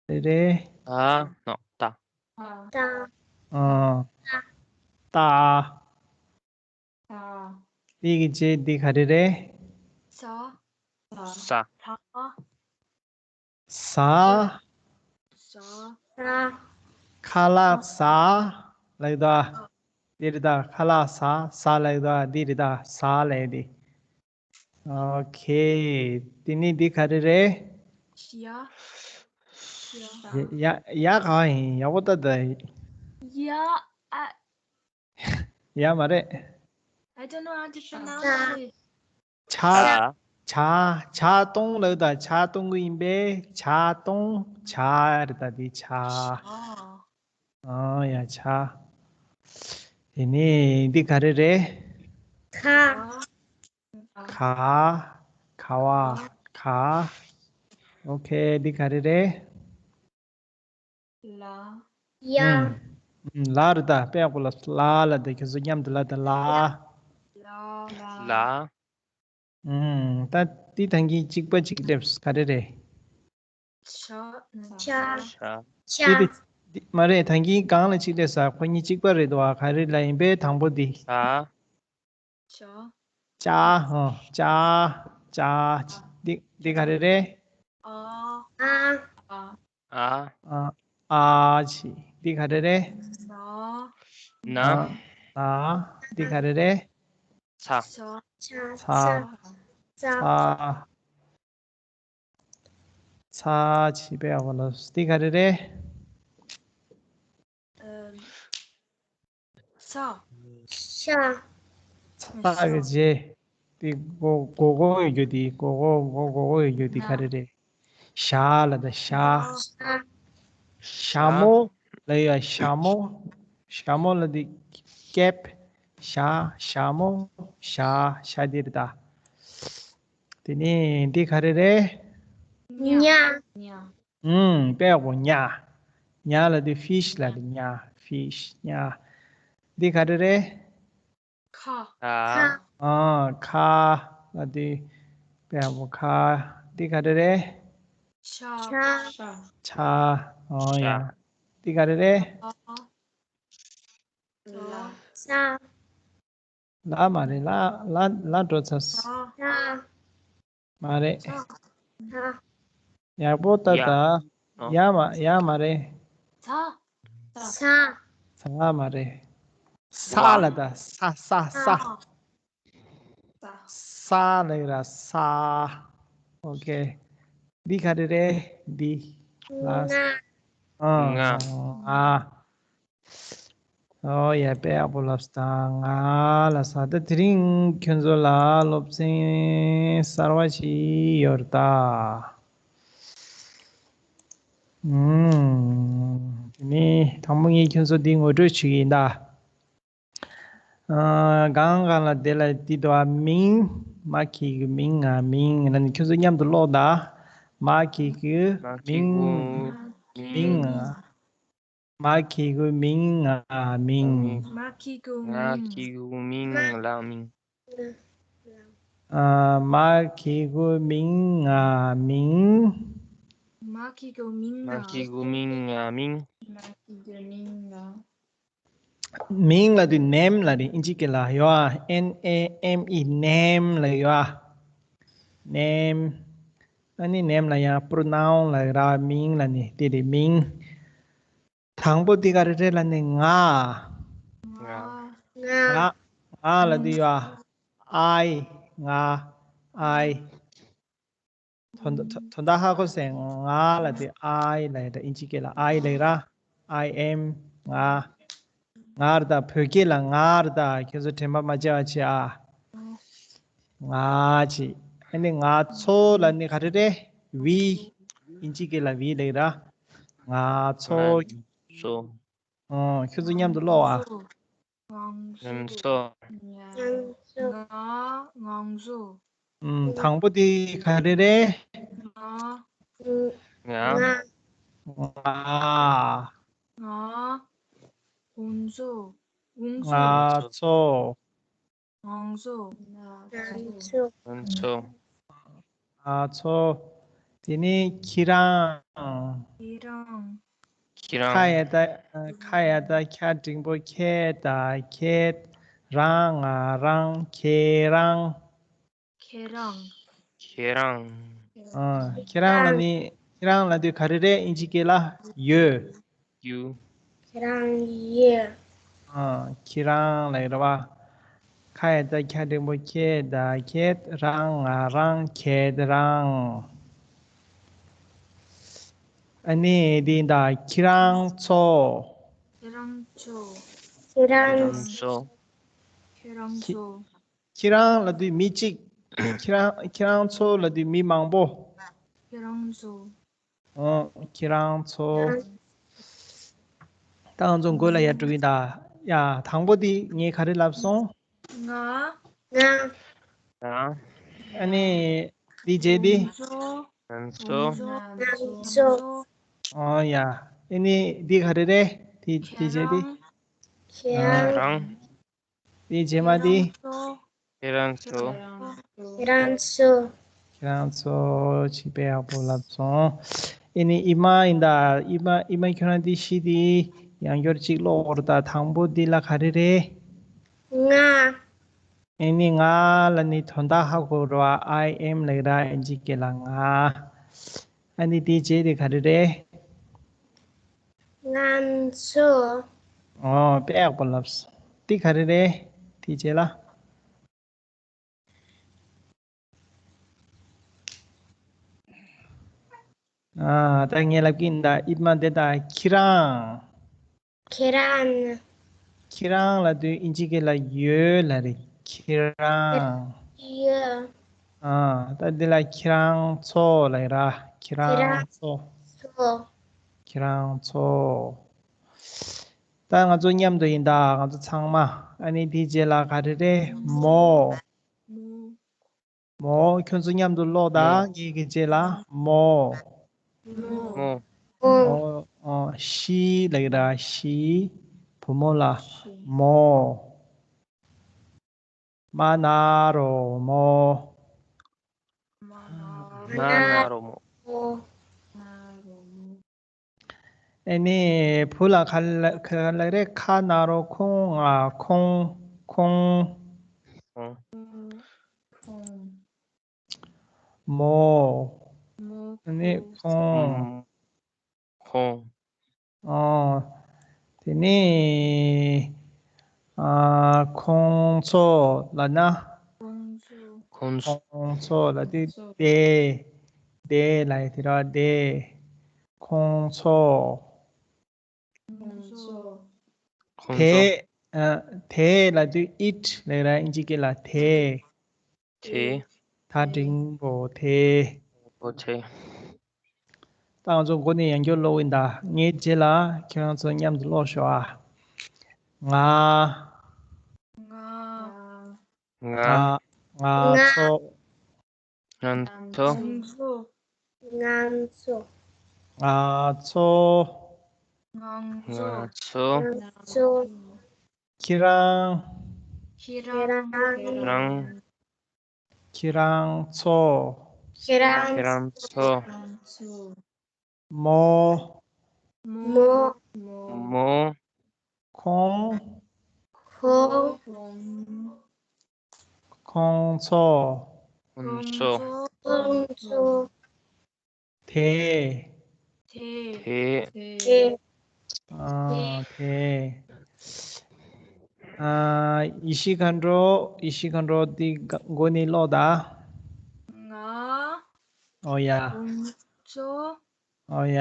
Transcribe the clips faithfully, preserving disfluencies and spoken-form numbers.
རེད་རེད། ད་ནོ་ད། ད། ཨ། ད། ད། འདི་གི་རྗེས་འདི་ག་རེ་རེད། ས། ས། ས། ས། ས། ཁ་ལག་ཟ། ལབ་ཀྱི་འདུག་འདི་རེད་ད། ཁ་ལག་ཟ། ཟ་ལབ་ཀྱི་འདུག་འདི་རེད་ད། ཟ་ལབ་ཡ་འདི། ཨོ་ཁེ། དེ་ནས་འདི་ག་རེ་རེད། ཡ། ཡ། ཡ་ག་ཡིན། ཡག་པོ་ལྟ་ད། ཡ། ཨ། ཡ་མ་རེད། I don't know how to pronounce it. ཇ། ཇ། ཇ་གཏོང་ལབ་ད། ཇ་གཏོང་གི་ཡིན་པས། ཇ་གཏོང་། ཇ་རེད་ད་འདི་ཇ། ཨ། ཨ་ཡ་ཇ། དེ་ནས་འདི་ག་རེ་རེད། ཁ། ཁ། ཁ་བ། ཁ། ཨོ་ཁེ། འདི་ག་རེ་རེད། ལ། ཡ། ཨུམ། ཨུམ། ལ་རེད་ད། དཔེ་ཡག་པོ་ལབ། ལ་ལབ་ད། ཁྱོད་ཚོ་མཉམ་དུ་ལབ་ད། ལ། ལ། ལ། ཨུམ། ད་འདི་ད་གིན་གཅིག་པ་གཅིག་སླེབས། ག་རེ་རེད། ཆ། ཆ། ཆ། ཆ། འདི་དེ་འདི་མ་རེད། ད་གིན་སྒང་ལ་གཅིག་སླེབས་ས། ཁོ་གཉིས་གཅིག་པ་རེད་འདུག་ཨ། ག་རེ་ལབ་ཡིན་པས་དང་པོ་འདི། ཆ། ཆ། ཨ། ཆ། ཆ། འདི་འདི་ག་རེ་རེད། ཨ། ཨ། ཨ། ཨ། ཨ། ཨ་ཆི། འདི་ག་རེ་རེད། ན། ན། ན། འདི་ག་རེ་རེད། ཚ། ཚ། ཚ། ཚ། ཚ། ཚ་ཆི། དཔེ་ཡག་པོ་ལབ། འདི་ག་རེ་རེད། ཨམ། ས། ས། ས་གི་རྗེས། འདི་མགོ་མགོ་མགོ་ཡོད་རྒྱུ་འདི། མགོ་མགོ་མགོ་མགོ་མགོ་ཡོད་རྒྱུ་འདི་ག་རེ་རེད། ཞ་ལབ་ད། ཞ། ཞ་མོ་ལབ་ཡ། ཞ་མོ། ཞ་མོ་ལབ་འདི་ཀེབ། ཞ། ཞ་མོ། ཞ། ཞ་འདི་རེད་ད། དེ་ནས་འདི་ག་རེ་རེད། ཉ། ཉ། ཨུམ། དཔེ་ཡག་པོ། ཉ། ཉ་ལབ་དུས་ཕིཤ་ལབ་དུས་ཉ། ཕིཤ། ཉ། འདི་ག་རེ་རེད། ཁ། ཁ། ཨ། ཁ་ལབ་དུས་དཔེ་ཡག་པོ། ཁ། འདི་ག་རེ་རེད། ཆ། ཆ། ཆ། ཨོ་ཡ། འདི་ག་རེ་རེད། ལ། ལ། ལ་མ་རེད། ལ་ལ་ལ་འགྲོ་ཚར། ལ། མ་རེད། ལ། ཡག་པོ་ལྟ་ཡ། ད། ཨ། ཡ་མ་ཡ་མ་རེད། ས། ས། ས་མ་རེད། ས་ལ། ལབ་ད། ས་ས་ས། ས། ས་ལབ་ར། ས། ཨོ་ཁེ། འདི་ག་རེ་རེད། འདི། ལ། ང་། ཨ། ང་། ཨ། ཨོ་ཡ། དཔེ་ཡག་པོ་ལབ་སོང་། ང་ལ་ས། ད་དེ་རིང་ཁྱོད་ཚོ་ལ་སློབ་ཚན་གསར་བ་ཞིག་ཡོད་རེད་ད། ཨུམ། དེ་ནས་དང་པོ་ངས་ཁྱོད་ཚོ་འདི་ངོ་སྤྲོད་བྱེད་ཀྱི་ཡིན་ད། ཨ། སྒང་སྒང་ལ་དེ་ལ་འདི་འདུག་ཨ། མིང་། མ་ཁི་གུ་མིང་ང་མིང་། ལ་ནི་ཁྱོད་ཚོ་མཉམ་དུ་ཀློག་ད། མ་ཁི་གུ་མ་ཁི་མིང་གུ་མིང་། མིང་ང་། མ་ཁི་གུ་མིང་ང་མིང་། མ་ཁི་གུ་ང་མིང་། ཁི་གུ་མིང་ལ་མིང་། ཨ། མ་ཁི་གུ་མིང་ང་མིང་། མ་ཁི་གུ་མིང་ང་། མ་ཁི་གུ་མིང་ང་མིང་། མ་ཁི་གུ་མིང་ང་། མིང་ལབ་དུས་ནེམ་ལབ་རེད། ཨིན་ཇི་སྐད་ལ་ཡོད་ཨ། ཨེན་ཨེ་ཨེམ་ཨི། ནེམ་ལབ་ཡོད་ཨ། ནེམ། ཨ་ནི་ནེམ་ལ་ཡང་པྲོ་ནའུན་ལབ་ར། མིང་ལབ་ནི་དེ་རེད། མིང་། དང་པོ་འདི་ག་རེ་རེད་ལབ་ནི་ང་། ང་། ང་། ང་ལབ་དུས་ཡོད་ཨ། ཨའི། ང་། ཨའི། དོན་དག་དོན་དག་ཧ་གོ་སོང་། ང་ལབ་དུས་ཨའི་ལབ་ཡ་ད། ཨིན་ཇི་སྐད་ལ་ཨའི་ལབ་ར། ཨའི་ཨེམ། ང་། ང་རེད་ད། བོད་སྐད་ལ་ང་རེད་ད། ཁྱོད་ཚོ་དྲན་པ་མ་བརྗེད་པ་བྱེད་ཨ། ང་བྱེད། ཨ་ནི་ང་ཚོ་ལབ་ནི་ག་རེ་རེད། ཝི། ཨིན་ཇི་སྐད་ལ་ཝི་ལབ་ར། ང་ཚོ། ང་ཚོ། ཨོ། ཁྱོད་ཚོ་མཉམ་དུ་ཀློག་ཨ། ང་ཚོ། ང་ཚོ། ང་ང་ཚོ། ཨུམ། དང་པོ་དེ་ག་རེ་རེད། ང་། ང་། ང་། ང་། ང་། ང་ཚོ། ང་ཚོ། ང་ཚོ། ང་ཚོ། ང་ཚོ། ང་ཚོ། དེ་ནས་ཁྱེད་རང་། ཁྱེད་རང་། ཁྱེད་ཁ་རང་། ཡ་ད། ཁ་ཡ་ད་ཁྱ་འགྲེང་བུ་ཁྱེད་ད་ཁྱེད། རང་ང་རང་ཁྱེད་རང་། ཁྱེད་རང་། ཁྱེད་རང་། ཨ། ཁྱེད་རང་ལ་ནི། ཁྱེད་རང་ལ་དུས་ག་རེ་རེད། ཨིན་ཇི་སྐད་ལ་ཡོད། ཡུ། ཁྱེད་རང་ཡོད། ཨ། ཁྱེད་རང་ལ་ཡོད་ར་བ། ཁ་ཡ་ད་ཁྱ་འགྲེང་བུ་ཁྱེད་ད་ཁྱེད། རང་ང་རང་ཁྱེད་རང་། ཨ་ནི་འདི་ད་ཁྱེད་རང་ཚོ། ཁྱེད་རང་ཚོ། ཁྱེད་རང་ཁྱེད་རང་ཚོ། ཚོ། ཁྱེད་རང་ཚོ། ཁྱེད་རང་ལབ་དུས་མི་གཅིག་ཁྱེད་རང་། ཁྱེད་རང་ཚོ་ལབ་དུས་མི་མང་པོ། ཁྱེད་རང་ཚོ། ཨོ། ཁྱེད་རང་ཚོ། ད་ང་ཚོ་འགོ་ལ་ཡར་འགྲོ་གི་ཡིན་ད། ཡ། དང་པོ་དེ་ངས་ག་རེ་ལབ་སོང་། ང་། ང་། ང་། ཨ་ནི་དེ་རྗེས་དེ། ང་ཚོ། ང་ཚོ། ང་ཚོ། ཨོ་ཡ། ཨ་ནི་དེ་ག་རེ་རེད། དེ་དེ་རྗེས་དེ། ཁྱེད་རང་། ཁྱེད་རང་། དེ་རྗེས་མ་དེ། ཁྱེད་རང་ཚོ། ཁྱེད་རང་ཚོ། ཁྱེད་རང་ཚོ། ཅིག་དཔེ་ཡག་པོ་ལབ་སོང་། ཨེ་ནི་ཨི་མ་ཡིན་ད། ཨི་མ། ཨི་མ་ཁྱོད་རང་དེ་ཤི་དེ་ཡང་སྐྱར་ཅིག་ཀློག་འོར་ད། དང་པོ་འདི་ལ་ག་རེ་རེད། ང་། ཨེ་ནི་ང་ལ་ནི་དོན་དག་ཧ་གོ་རོ། I am ལབ་ར་ཨིན་ཇི་སྐད་ལ་ང་། ཨ་ནི་དེ་རྗེས་དེ་ག་རེ་རེད། ང་ཚོ། ཨོ། དཔེ་ཡག་པོ་ལབ་སོང་། དེ་ག་རེ་རེད། དེ་རྗེས་ལ། ཨ། ད་ངས་ལབ་ཀྱི་ཡིན་ད། ཨི་མ་འདི་ད་ཁྱེད་རང་། ཁྱེད་རང་། ཁྱེད་རང་ལབ་དུས་ཨིན་ཇི་སྐད་ལ་ཡོད་ལབ་རེད། ཁྱེད་རང་། ཡོད། ཨ། ད་འདི་ལ་ཁྱེད་རང་ཚོ་ལབ་ཡོད་ར། ཁྱེད་རང་ཚོ། ཁྱེད་རང་ཚོ། ཁྱེད་རང་ཚོ། ད་ང་ཚོ་མཉམ་དུ་ཡིན་ད། ང་ཚོ་ཚང་མ། ཨ་ནི་དེའི་རྗེས་ལ་ག་རེ་རེད། མོ། མོ། མོ། ཁྱོད་ཚོ་མཉམ་དུ་ཀློག་དང་། མོ། ངའི་གི་རྗེས་ལ་མོ། མོ། མོ། མོ། ཨོ། ཤི་ལབ་ཀྱི་ར། ཤི། བུ་མོ་ལ་མོ། མ་ན་རོ་མོ། མ་ན་རོ་མོ། ཨེ་ནི་བུ་ལ་ག་ལ་ག་ལ་རེད། ཁ་ན་རོ་ཁོང་། ང་། ཁོང་། ཁོང་། ཁོང་། མོ། མོ། ཨེ་ནི་ཁོང་། ཁོང་། ཁོང་། ཨོ། དེ་ནི། ཨ། ཁོང་ཚོ་ལབ་ན། ཁོང་ཚོ། ཁོང་ཚོ་ལབ་དུས་དེ། དེ་ལབ་ཡ་དེ་ར། དེ། ཁོང་ཚོ། ཁོང་ཚོ། ཁོང་ཚོ། དེ། ཨ། དེ་ལབ་དུས་ཨིཊ་ལབ་ར། ཨིན་ཇི་སྐད་ལ་དེ། དེ། ད་འགྲེང་བུ་དེ། བུ་དེ། ད་ང་ཚོ་འགོ་ནས་ཡང་བསྐྱར་ཀློག་གི་ཡིན་ད། ངའི་རྗེས་ལ་ཁྱེད་རང་ཚོ་མཉམ་དུ་ཀློག་ཤོག་ཨ། ང་། ང་། ང་། ང་། ང་ཚོ། ང་ཚོ། ང་ཚོ། ང་ཚོ། ང་ཚོ། ང་ཚོ། ཁྱེད་རང་། ཁྱེད་རང་། ཁྱེད་རང་། ཁྱེད་རང་ཚོ། ཁྱེད་རང་ཚོ། མོ། མོ། མོ། ཁོང་། ཁོང་། ཁོང་ཚོ། ཁོང་ཚོ། ཁོང་ཚོ། དེ། དེ། དེ། ཨ། དེ། ཨ། ཡེ་ཤེས་མཁའ་འགྲོ། ཡེ་ཤེས་མཁའ་འགྲོ་འདི་འགོ་ནས་ཀློག་ད། ང་། ཨོ་ཡ། ཁོང་ཚོ། ཨོ་ཡ།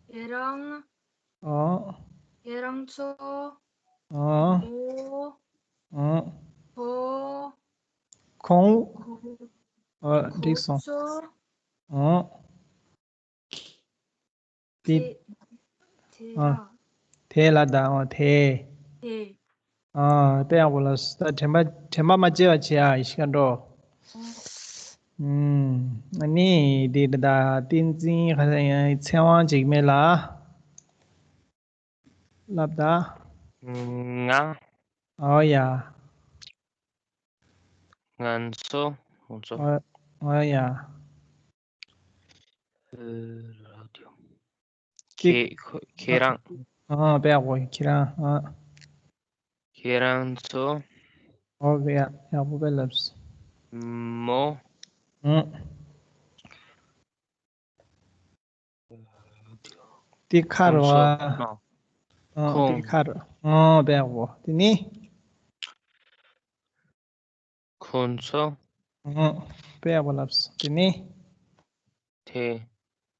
ཁྱེད་རང་། ཨོ། ཁྱེད་རང་ཚོ། ཨོ། ཨོ། ཨོ། ཁོ། ཁོང་། ཁོ། ཨོ། འགྲིག་སོང་། ཁོ་ཚོ། ཨོ། དེ། དེ། དེ་ཨོ། ལ། དེ་ལ་ད། ཨོ། དེ། དེ། ཨ། དཔེ་ཡག་པོ་ལ། ད་དྲན་པ། དྲན་པ་མ་བརྗེད་པ་བྱེད་ཨ། ཡེ་ཤེས་མཁའ་འགྲོ། ཨུམ། ཨ་ནི་འདི་ད་བསྟན་འཛིན་ཁ་སང་ཡང་ཚེ་དབང་འཇིགས་མེད་ལ་ལབ་ད། ང་། ཨོ་ཡ། ང་ཚོ། ང་ཚོ། ཨོ། ཨོ་ཡ། ཁྱེད་ཁྱེད་རང་། ཨ། དཔེ་ཡག་པོ། ཁྱེད་རང་། ཨ། ཁྱེད་རང་ཚོ། ཨོ་ཁེ། ཡག་ཡག་པོ་དཔེ་ལབ་སོང་། མོ། ཨ། དེ་ཁར་བ། ཁོང་ཚོ། ཨ། ཁོང་། དེ་ཁར། ཨ། དཔེ་ཡག་པོ། དེ་ནི། ཁོང་ཚོ། ཨ། དཔེ་ཡག་པོ་ལབ་སོང་། དེ་ནི། དེ།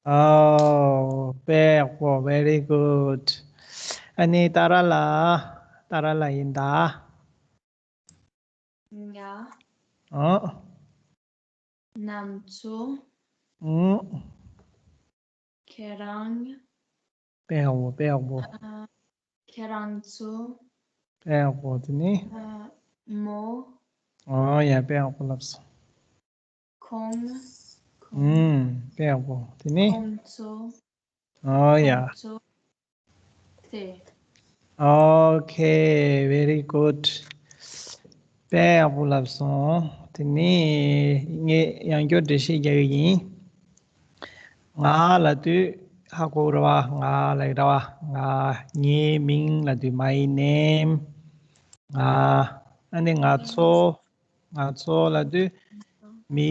ཨོ། དཔེ་ཡག་པོ། Very good. ཨ་ནི་ཏཱ་ར་ལ། ཏཱ་ར་ལ་ཡིན་ད། ང་། ཨ། ང་ཚོ། ཨ། ཁྱེད་རང་། དཔེ་ཡག་པོ། དཔེ་ཡག་པོ། ཨ། ཁྱེད་རང་ཚོ། དཔེ་ཡག་པོ། དེ་ནི། ཨ། མོ། ཨོ་ཡ། དཔེ་ཡག་པོ་ལབ་སོང་། ཁོང་། ཨ། དཔེ་ཡག་པོ། དེ་ནི། ཁོང་ཚོ། ཨོ་ཡ། ཁོང་ཚོ། དེ། ཨོ་ཁེ། Very good. དཔེ་ཡག་པོ་ལབ་སོང་། དེ་ནི་ངས་ཡང་བསྐྱར་འགྲེལ་བཤད་རྒྱག་གི་ཡིན། ང་ལབ་དུས་ཧ་གོ་རེད་བ། ང་ལབ་རེད་བ། ང་། ངའི་མིང་ལབ་དུས་my name། ང་། ཨ་ནི་ང་ཚོ། ང་ཚོ་ལབ་དུས་མི་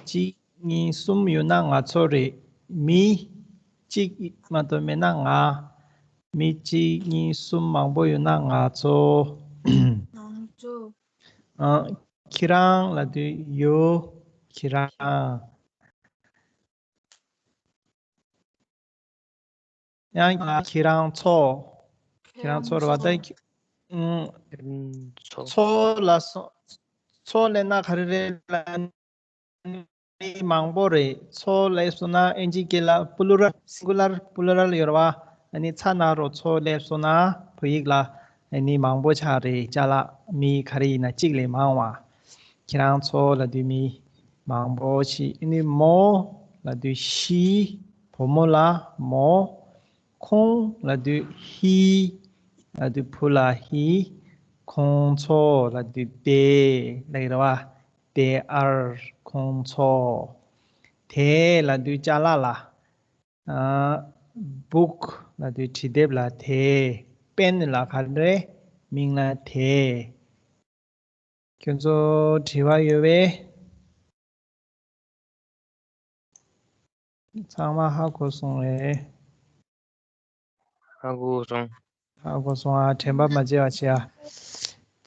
གཅིག་གཉིས་གསུམ་ཡོད་ན་ང་ཚོ་རེད། མི་གཅིག་མ་གཏོགས་མེད་ན་ང་། མི་གཅིག་གཉིས་གསུམ་མང་པོ་ཡོད་ན་ང་ཚོ། ང་ཚོ། ཨ། ཁྱེད་རང་ལབ་དུས་you། ཁྱེད་རང་། ཡང་ཁྱེད་རང་ཚོ། ཁྱེད་རང་ཚོ་རེད་བ། ད། ཨུམ། ཚོ། ཚོ་ལབ་སོང་། ཚོ་ལབ་ན་ག་རེ་རེད་ལབ་ན་མི་མང་པོ་རེད། ཚོ་ལབ་སོང་ན་ཨིན་ཇི་སྐད་ལ་པུ་ལུ་རལ། སིང་གུ་ལར། པུ་ལུ་རལ་ཡོད་རེད་བ། ཨ་ནི་ཚ་ན་རོ། ཚོ་ལབ་སོང་ན་བོད་ཡིག་ལ་ཨ་ནི་མང་པོ་ཆགས་རེད། ཅ་ལག་མི་ག་རེ་ཡིན་ན་གཅིག་ལས་མང་བ། ཁྱེད་རང་ཚོ་ལབ་དུས་མི་མང་པོ་ཞིག་ཨ་ནི་མོ་ལབ་དུས་she། བུ་མོ་ལ་མོ། ཁོང་ལབ་དུས་he། ལབ་དུས་བུ་ལ་he། ཁོང་ཚོ་ལབ་དུས་they། ལབ་ཀྱི་རེད་བ། They are. ཁོང་ཚོ། དེ་ལབ་དུས་ཅ་ལག་ལ། ཨ། book ལབ་དུས་བྲིས་དེབ་ལ་དེ། pen ལ་ག་རེ། མིང་ལ་དེ། ཁྱོད་ཚོ་དྲི་བ་ཡོད་པས། ཚང་མ་ཧ་གོ་སོང་བས། ཧ་གོ་སོང་། ཧ་གོ་སོང་ཨ། དྲན་པ་མ་བརྗེད་པ་བྱེད་ཨ།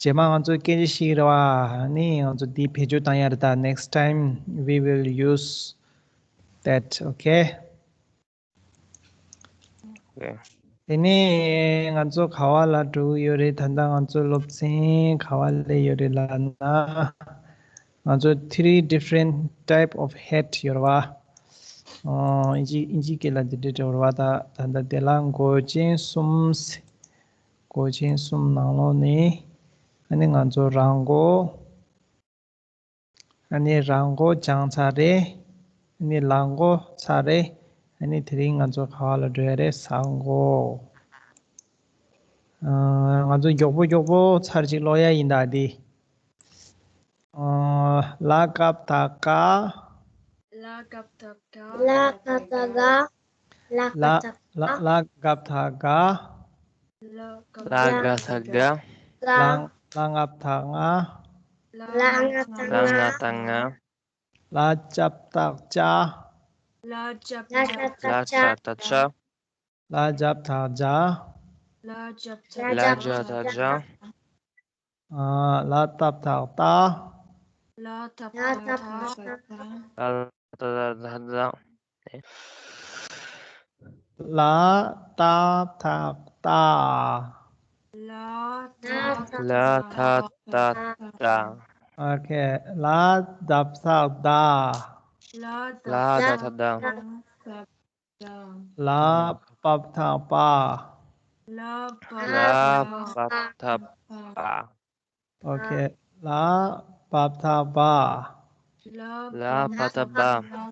རྗེས་མ་ང་ཚོ་སྐད་ཆ་བཤད་ཀྱི་རེད་བ། ཨ་ནི་ང་ཚོ་འདི་བེད་སྤྱོད་བཏང་ཡ་རེད་ད། Next time we will use that, okay? དེ་ནས་ང་ཚོ་ག་བ་ལ་འགྲོ་གི་ཡོད་རེད། ད་ལྟ་ང་ཚོ་སློབ་ཚན་ག་བ་སླེབས་ཡོད་རེད་ལབ་ན། ང་ཚོ་three different type of hat ཡོད་རེད་བ། ཨོ། ཨིན་ཇི་ཨིན་ཇི་སྐད་ལ་འདི་འདྲ་འདྲ་ཡོད་རེད་བ། ད་ད་ལྟ་དེ་ལ་མགོ་ཅན་གསུམ། མགོ་ཅན་གསུམ་ནང་ལོགས་ནས་ཨ་ནི་ང་ཚོ་རང་མགོ། ཨ་ནི་རང་མགོ་བྱང་ཚར་རེད། ཨ་ནི་ལག་མགོ་ཚར་རེད། ཨ་ནི་དེ་རིང་ང་ཚོ་ག་བ་ལ་འགྲོ་ཡ་རེད། ས་མགོ། ཨ། ང་ཚོ་མགྱོགས་པོ་མགྱོགས་པོ་ཚར་གཅིག་ཀློག་ཡ་ཡིན་ད་འདི། ཨ། ལ་ཀ་བཏགས་ཀ། ལ་ཀ་བཏགས་ཀ། ལ་ཀ་བཏགས་ཀ། ལ་ཀ་བཏགས་ཀ། ལ་ལ་ལ་ཀ་བཏགས་ཀ། ལ་ཀ་བཏགས་ཀ། ལ་ལ་ང་བཏགས་ང་། ལ་ང་བཏགས་ང་། ལ་ང་བཏགས་ང་། ལ་ཇ་བཏགས་ཇ། ལ་ཇ་བཏགས་ཇ། ལ་ཇ་བཏགས་ཇ། ལ་ཇ་བཏགས་ཇ། ལ་ཇ་བཏགས་ཇ། ཨ། ལ་ཏ་བཏགས་ཏ། ལ་ཏ་བཏགས་ཏ། ལ་ཏ་བཏགས་ཏ། ལ་ཏ་བཏགས་ཏ། ལ་ཏ་བཏགས་ཏ། ལ་ཏ་བཏགས་ཏ། ཨོ་ཁེ། ལ་ད་བཏགས་ད། ལ་ད་བཏགས་ད། ལ་པ་བཏགས་པ། ལ་པ་བཏགས་པ། ཨོ་ཁེ། ལ་པ་བཏགས་པ། ལ་པ་བཏགས་པ།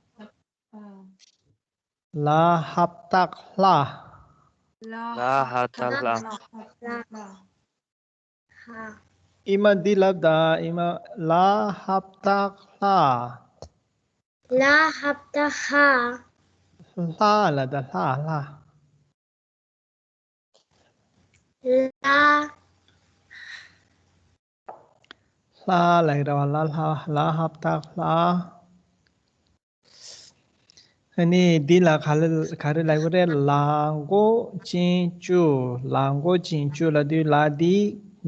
ལ་ཧ་བཏགས་ལྷ། ལ་ཧ་བཏགས་ལྷ། ཨི་མ་འདི་ལབ་ད། ཨི་མ། ལ་ཧ་བཏགས་ལྷ། ལ་ཧ་བཏགས་ཧ། ལྷ་ལ་ད་ལྷ་ལྷ། ལྷ། ལྷ་ལ་ར་བ་ལ་ལྷ་ལ་ཧབ་ཐག་ལྷ། ཨ་ནི་འདི་ལ་ག་ལ་ག་རེ་ལབ་ཀྱི་རེད། ལ་མགོ་ཅན་བཅུ། ལ་མགོ་ཅན་བཅུ་ལབ་དུས་ལ་འདི་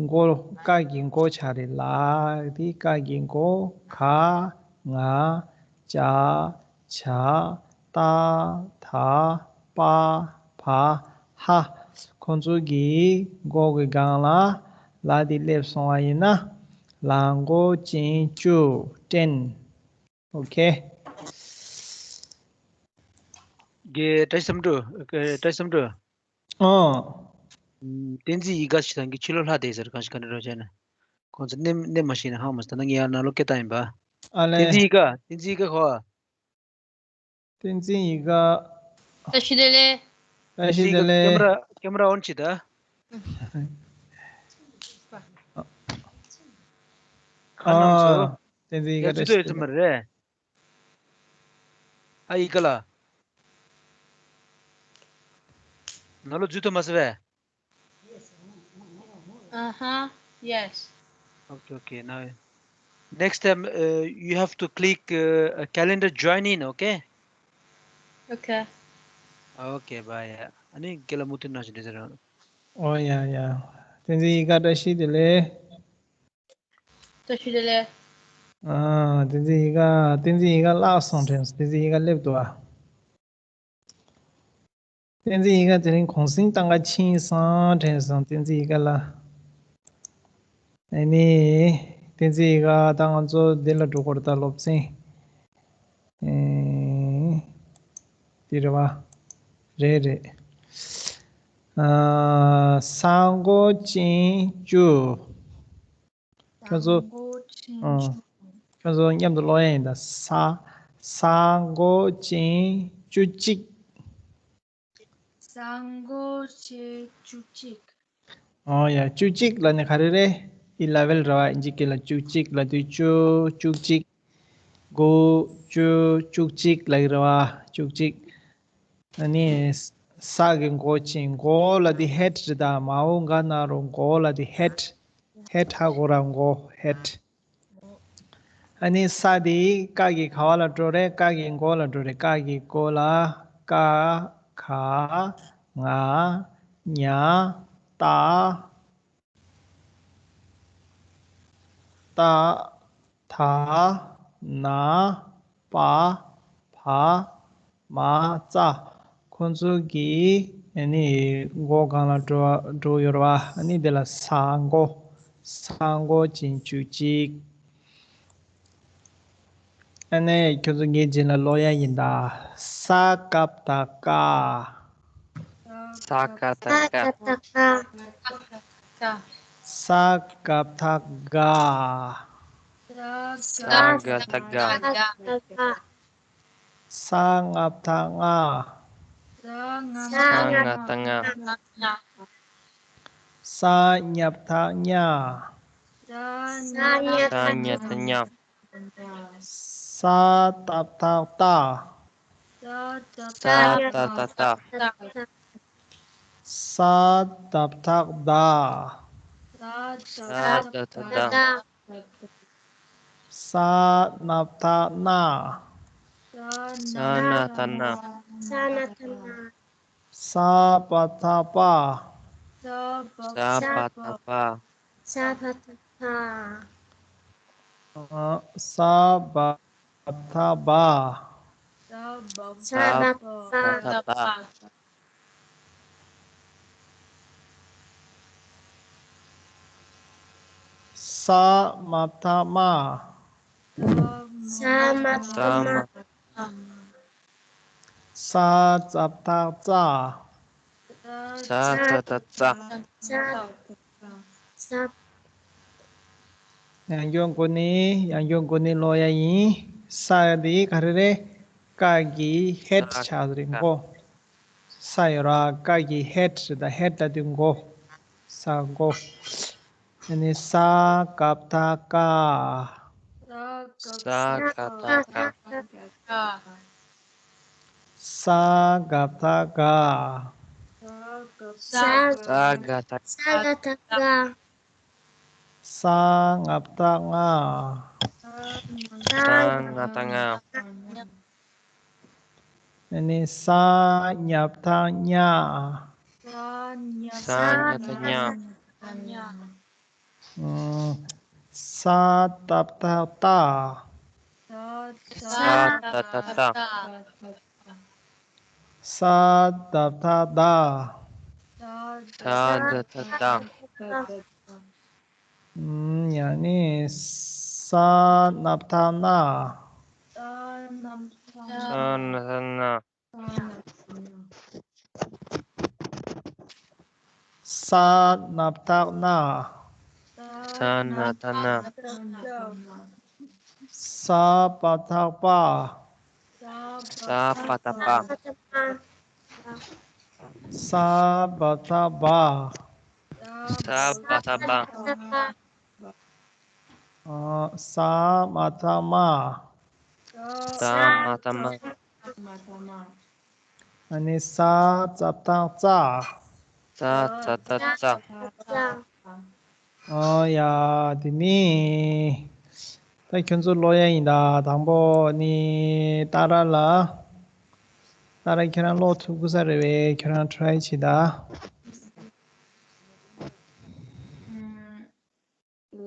མགོ་ཀ་གི་མགོ་ཆགས་རེད། ལ་འདི་ཀ་གི་མགོ། ག་ང་ཅ་ཇ་ཏ་ཐ་པ་བ་ཧ། ཁོང་ཚོ་གི་མགོ་གི་སྒང་ལ་ལ་འདི་སླེབས་སོང་བ་ཡིན་ན་ལ་མགོ་ཅན་བཅུ་སྤྲད། ཨོ་ཁེ། གེ་བཀྲ་ཤིས་བསམ་འགྲུབ། གེ་བཀྲ་ཤིས་བསམ་འགྲུབ། ཨོ། ཨམ། བསྟན་འཛིན་ཡིད་དགའ་ཞིག་དང་གི་ཕྱི་ལོགས་ལྷག་བསྡད་ཟེར། གང་ཞིག་ག་འདྲ་རོགས་བྱས་ན། ཁོང་ཚོ་གནས་གནས་མ་ཤེས་ན་ཧང་མ་སོང་། ད་ནང་ངས་ཡར་ནང་ལོགས་སྐད་བཏང་ཡིན་པ། ཨ་ལེ། བསྟན་འཛིན་ཡིད་དགའ། བསྟན་འཛིན་ཡིད་དགའ་ཁོ། བསྟན་འཛིན་ཡིད་དགའ། བཀྲ་ཤིས་བདེ་ལེགས། བཀྲ་ཤིས་བདེ་ལེགས། ཀེམ་ར་ཀེམ་ར་ཨོན་བྱེད་ད། ཨ། ཁ་ནང་ཚོ། བསྟན་འཛིན་ཡིད་དགའ། ཡ་བཀྲ་ཤིས་བདེ་ལེགས། ཨ་ཡིད་དགའ་ལ། ནང་ལོགས་འཛུལ་ཐུབ་མ་སོང་བས། Uh-huh. Yes. Okay, okay. Now, next time, uh, you have to click, uh, a calendar join in, okay? Okay. Okay, bye. ཨ་ནི་རྒན་ལགས་མུ་མཐུད་གནང་ཞིག་འདྲི་ཟེར་རོགས། ཨོ་ཡ་ཡ། བསྟན་འཛིན་ཡིད་དགའ་བཀྲ་ཤིས་བདེ་ལེགས། བཀྲ་ཤིས་བདེ་ལེགས། ཨ། བསྟན་འཛིན་ཡིད་དགའ། བསྟན་འཛིན་ཡིད་དགའ་བརླག་སོང་དྲན་སོང་། བསྟན་འཛིན་ཡིད་དགའ་སླེབས་འདུག་ཨ། བསྟན་འཛིན་ཡིད་དགའ་དེ་རིང་གུང་སེང་བཏང་ག་ཕྱིན་སོང་དྲན་སོང་། བསྟན་འཛིན་ཡིད་དགའ་ལ། ཨ་ནི། བསྟན་འཛིན་ཡིད་དགའ་ད་ང་ཚོ་འདི་ལ་འགྲོ་དགོས་རེད་ད། སློབ་ཚན། ཨེ། འདི་རེད་བ། རེད་རེད། ཨ། ས་མགོ་ཅན་བཅུ། ཁྱོད་ཚོ། ས་མགོ་ཅན་བཅུ། ཁྱོད་ཚོ་མཉམ་དུ་ཀློག་ཡ་ཡིན་ད། ས། ས་མགོ་ཅན་བཅུ་གཅིག། ས་མགོ་ཅན་བཅུ་གཅིག། ཨོ་ཡ། བཅུ་གཅིག་ལབ་ནི་ག་རེ་རེད། ཨི་ལེ་ཝན་རེད་བ། ཨིན་ཇི་སྐད་ལ་བཅུ་གཅིག་ལབ་དུས་བཅུ། བཅུ་གཅིག། དགུ། བཅུ། བཅུ་གཅིག་ལབ་ཀྱི་རེད་བ། བཅུ་གཅིག། ཨ་ནི། ས་གི་མགོ་ཅན། མགོ་ལབ་དུས་ཧེཌ་རེད་ད། མའོ་ག་ན་རོ། མགོ་ལབ་དུས་ཧེཌ། ཧེཌ་ཧ་གོ་ར། མགོ་ཧེཌ། ཨ་ནི་ས་དེ་ཀ་གི་ག་བ་ལ་འགྲོ་རེད། ཀ་གི་མགོ་ལ་འགྲོ་རེད། ཀ་གི་མགོ་ལ། ཀ། ག། ང་། ཉ། ཏ། ཏ། ཐ། ན། པ། བ། མ། ཙ། ཁོང་ཚོ་གི་ཨ་ནི་མགོ་སྒང་ལ་འགྲོ་འགྲོ་ཡོད་རེད་བ། ཨ་ནི་དེ་ལ་ས་མགོ། ས་མགོ་ཅན་བཅུ་གཅིག། ཨ་ནི་ཁྱོད་ཚོ་ངའི་རྗེས་ལ་ཀློག་ཡ་ཡིན་ད། ས་ཀ་བཏགས་སྐ། ས་ཀ་བཏགས་སྐ། ས་ཀ་བཏགས་སྒ། ས་ཀ་བཏགས་སྒ། ས་ང་བཏགས་སྔ། ས་ང་བཏགས་སྔ། ས་ཉ་བཏགས་སྙ། ས་ཉ་བཏགས་སྙ། ས་ཏ་བཏགས་སྟ། ས་ཏ་བཏགས་སྟ། ས་ད་བཏགས་སྡ། ས་ད་བཏགས་སྡ། ས་ན་བཏགས་སྣ། ས་ན་བཏགས་སྣ། ས་ན་བཏགས་སྣ། ས་བ་བཏགས་སྦ། ས་བ་བཏགས་སྦ། ས་བ་བཏགས་སྦ། ཨ། ས་བ་བཏགས་སྦ། ས་བ་བཏགས་སྦ། ས་མ་བཏགས་སྨ། ས་མ་བཏགས་སྨ། ས་ཙ་བཏགས་སྩ། ས་ཙ་བཏགས་སྩ། ཡང་སྐྱར་འགོ་ནས་ཡང་སྐྱར་འགོ་ནས་ཀློག་ཡ་ཡིན། ས་འདི་ག་རེ་རེད། ཀ་གི་ཧེཌ་ཆགས་རེད། མགོ། ས་ཡོད་ར། ཀ་གི་ཧེཌ་རེད་ད། ཧེཌ་ལ་དུས་མགོ། ས་མགོ། ཨ་ནི་ས་ག་བཏགས་སྐ། ས་ག་བཏགས་སྐ། ས་ག་བཏགས་སྒ། ས་ག་བཏགས། ས་ག་བཏགས་སྒ། ས་ང་བཏགས་སྔ། ས་ང་བཏགས་སྔ། ཨ་ནི་ས་ཉ་བཏགས་སྙ། ས་ཉ་བཏགས་སྙ། ཨུམ། ས་ཏ་བཏགས་སྟ། ས་ཏ་བཏགས་སྟ། ས་ད་བཏགས་སྡ། ས་ད་བཏགས་སྡ། ཨུམ། ཡང་ན་ས་ན་བཏགས་སྣ། ས་ན་བཏགས་སྣ། ས་ན་བཏགས་སྣ། ས་ན་བཏགས་སྣ། ས་པ་བཏགས་སྤ། ས་པ་བཏགས་སྤ། ས་བ་བཏགས་སྦ། ས་བ་བཏགས་སྦ། ཨ། ས་མ་བཏགས་སྨ། ས་མ་བཏགས་སྨ། ཨ་ནི་ས་ཙ་བཏགས་སྩ། ས་ཙ་བཏགས་སྩ། ཨོ་ཡ། དེ་ནི་ད་ཁྱོད་ཚོ་ཀློག་ཡ་ཡིན་ད། དང་པོ་ནི་ཏཱ་ར་ལ། ཏཱ་ར་ཁྱེད་རང་ཀློག་ཐུབ་ཀྱི་ས་རེད་པས། ཁྱེད་རང་try བྱེད་ད།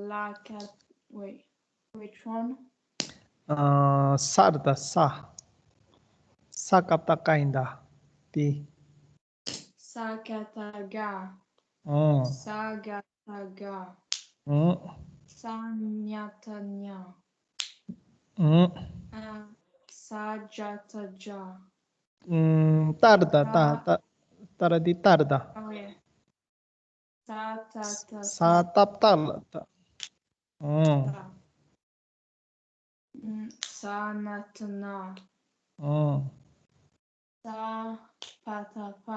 ལ་ཀ། wait, which one? ཨ། ས་རེད་ད། ས། ས་ཀ་བཏགས་སྐ་ཡིན་ད། དེ། ས་ཀ་བཏགས་སྐ། ཨོ། ས་ག་བཏགས་སྒ། ཨོ། ས་ཉ་བཏགས་སྙ། ཨོ། ཨ། ས་ཇ་བཏགས་སྦྱ། ཨུམ། ཏ་རེད་ད། ཏ། ཏ། ཏཱ་ར་འདི་ཏ་རེད་ད། ཨོ་ཡ། ས་ཏ་བཏགས་སྟ། ས་ཏ་བཏགས་སྟ། ཨོ། ས་ན་བཏགས་སྣ། ཨོ། ས་པ་བཏགས་སྤ།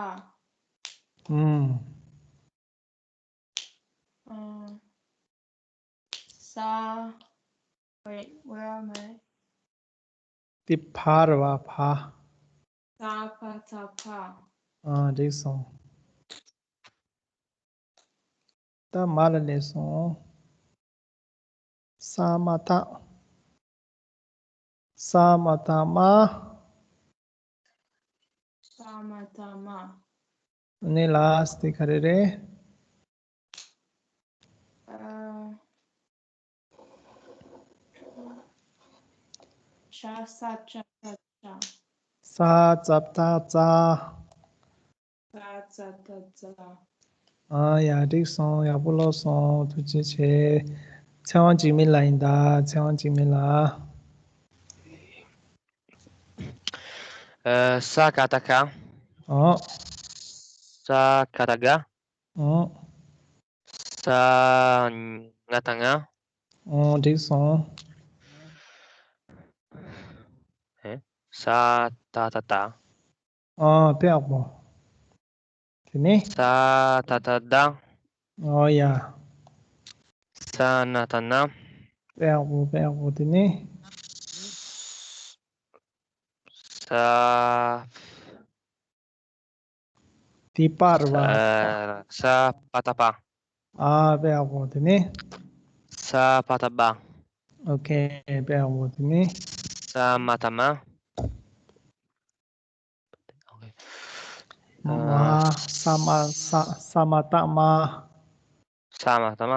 ཨོ། ཨ། ས། wait, where am I? དེ་བ་རེད་པ། བ། ས་པ་བཏགས་སྤ། ཨ། འགྲིག་སོང་། ད་མ་ལ་སླེབས་སོང་། ས་མ་བཏགས། ས་མ་བཏགས་སྨ། ས་མ་བཏགས་སྨ། ཨ་ནི་last དེ་ག་རེ་རེད། ཨ། ཤ་ས་ཅ་ས་ཅ། ས་ཙ་བཏགས་སྩ། ས་ཙ་བཏགས་སྩ། ཨ་ཡ། འགྲིག་སོང་། ཡག་པོ་ཀློག་སོང་། ཐུགས་རྗེ་ཆེ། ཚེ་དབང་འཇིགས་མེད་ལགས་ཡིན་ད། ཚེ་དབང་འཇིགས་མེད་ལགས། ཨ། ས་ག་བཏགས་སྐ། ཨོ། ས་ག་བཏགས་སྐ། ཨོ། ས་ང་བཏགས་སྔ། ཨོ། འགྲིག་སོང་། ཨེ། ས་ཏ་བཏགས་སྟ། ཨ། དཔེ་ཡག་པོ། དེ་ནས། ས་ཏ་བཏགས་སྟ། ཨོ་ཡ། ས་ན་བཏགས་སྣ། དཔེ་ཡག་པོ། དཔེ་ཡག་པོ། དེ་ནས། ས། དེ་པ་རེད་པ། ཨ། ས་པ་བཏགས་སྤ། ཨ། དཔེ་ཡག་པོ། དེ་ནས། ས་པ་བཏགས་སྦ། ཨོ་ཁེ། དཔེ་ཡག་པོ། དེ་ནས། ས་མ་བཏགས་སྨ། མ། ས་མ། ས། ས་མ་བཏགས་སྨ། ས་མ་བཏགས་སྨ།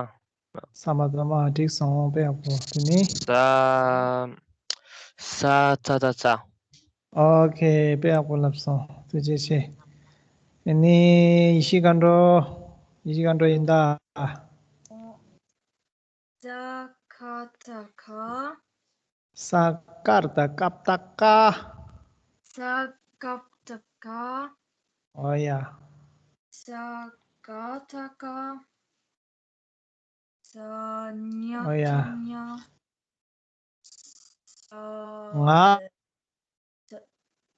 ས་མ་བཏགས་སྨ། འགྲིག་སོང་། དཔེ་ཡག་པོ། དེ་ནས། ས། ས་ཏ་བཏགས་སྩ། ཨོ་ཁེ། དཔེ་ཡག་པོ་ལབ་སོང་། ཐུགས་རྗེ་ཆེ། དེ་ནས་ཡེ་ཤེས་མཁའ་འགྲོ། ཡེ་ཤེས་མཁའ་འགྲོ་ཡིན་ད། ས་ཀ་བཏགས་སྐ། ས་ཀ་རེད་ད། སྐ་བཏགས་སྐ། ས་ཀ་བཏགས་སྐ། ཨོ་ཡ། ས་ག་བཏགས་སྐ། ས་ཉ། ཨོ་ཡ། བཏགས་སྙ། ས། ང་།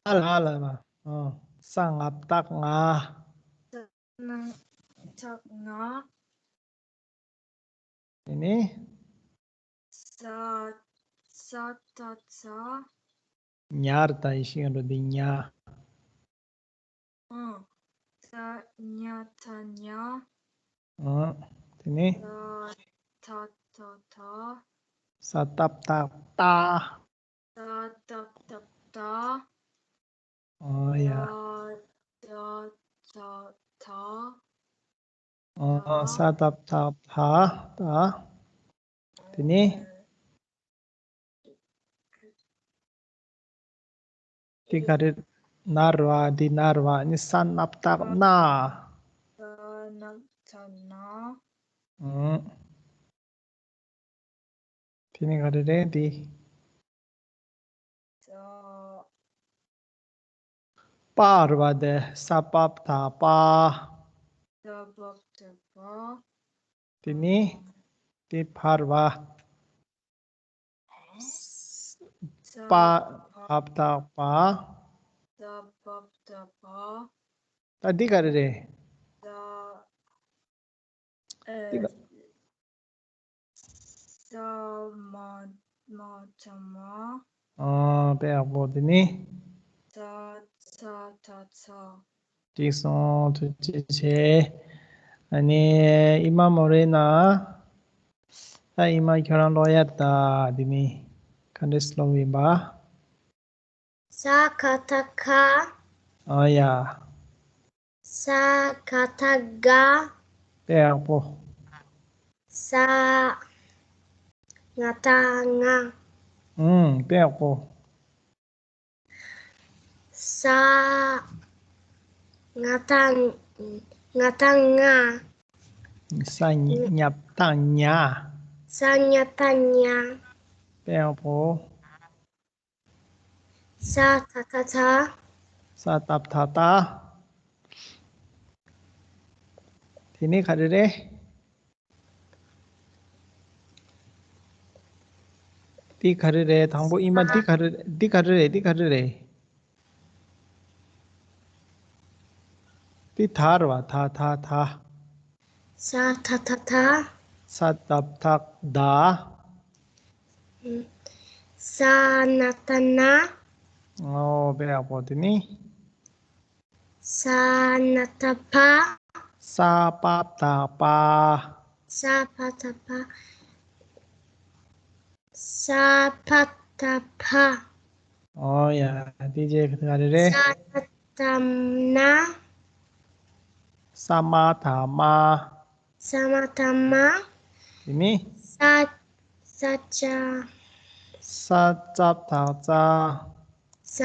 ང་ལ། ང་ལ། ཨོ། ས་ང་བཏགས་སྔ། ས་ན་བཏགས་སྔ། དེ་ནས། ས། ས་བཏགས་སྩ། ཉ་རེད་ད། ཡེ་ཤེས་མཁའ་འགྲོ། འདི་ཉ། ཉ་ཐ་ཉ། ཨང་། དེ་ནས། ད་ཐ་ཐ་ཐ། ས་ཏབ་ཐ་ཏ། ད་ཐ་ཐ་ཐ། ཨང་ཡ། ད་ཐ་ཐ་ཐ། ཨང་། ས་ཏབ་ཐ་ཐ་ཏ། དེ་ནས། དེ་ག་རེ། ན་ར་བ། དེ་ན་ར་བ། ནི་ས་ནབ་ཐག་ན། ད་ནབ་ཐ་ན། ཨང་། དེ་ནི་ག་རེ་རེད་དེ། ད། པ་ར་བ་དེ་ས་པབ་ཐ་པ། ད་བབ་ཐ་པ། དེ་ནི་དེ་ཕ་ར་བ། ད་པ་བབ་ཐ་པ། ད་བབ་ཐ་པ། ད་འདི་ག་རེ་རེད། ད། ཨེ། འདི་ག་ད་མ་མ་ཐ་མ། ཨང་། དཔེ་ཡག་པོ། དེ་ནི། ད་ཚ་ཐ་ཚ། འགྲིག་སོང་། ཐུགས་རྗེ་ཆེ། ཨ་ནི་ཨི་མ་མོ་རེ་ན། ད་ཨི་མ་ཁྱོད་རང་ཀློག་ཡ་ད། དེ་ནི་ག་འདྲས་ཀློག་ཡིན་པ། ས་ག་ཐ་ཁ། ཨ་ཡ། ས་ག་ཐ་ག། དཔེ་ཡག་པོ། ས་ང་ཐ་ང་། ཨུམ། དཔེ་ཡག་པོ། ས་ང་ཐ་ང་ཐ་ང་། ས་ཉ་ཐ་ཉ། ས་ཉ་ཐ་ཉ། དཔེ་ཡག་པོ། ས་ཐ་ཐ་ཚ། ས་ཏབ་ཐ་ཏ། དེ་ནས་ག་རེ་རེད། འདི་ག་རེ་རེད། དང་པོ་ཨི་མ་འདི་ག་རེ། འདི་ག་རེ་རེད། འདི་ག་རེ་རེད། འདི་ད་ར་བ། ད་ད་ད། ས་ཐ་ཐ་ཐ། ས་ཏབ་ཐག་ད། ས་ན་ཐ་ན། ཨོ། དཔེ་ཡག་པོ། དེ་ནི། ས་ན་ཐ་ཕ། ས་པབ་ཐ་པ། ས་ཕ་ཐ་ཕ། ས་ཕ་ཐ་ཕ། ཨོ་ཡ། དེ་རྗེས་ག་རེ་རེད། ས་ན་ཐ་ན། ས་མ་ཐ་མ། ས་མ་ཐ་མ། དེ་ནི། ས་ས་ཅ། ས་ཙབ་ཐག་ཙ། ས་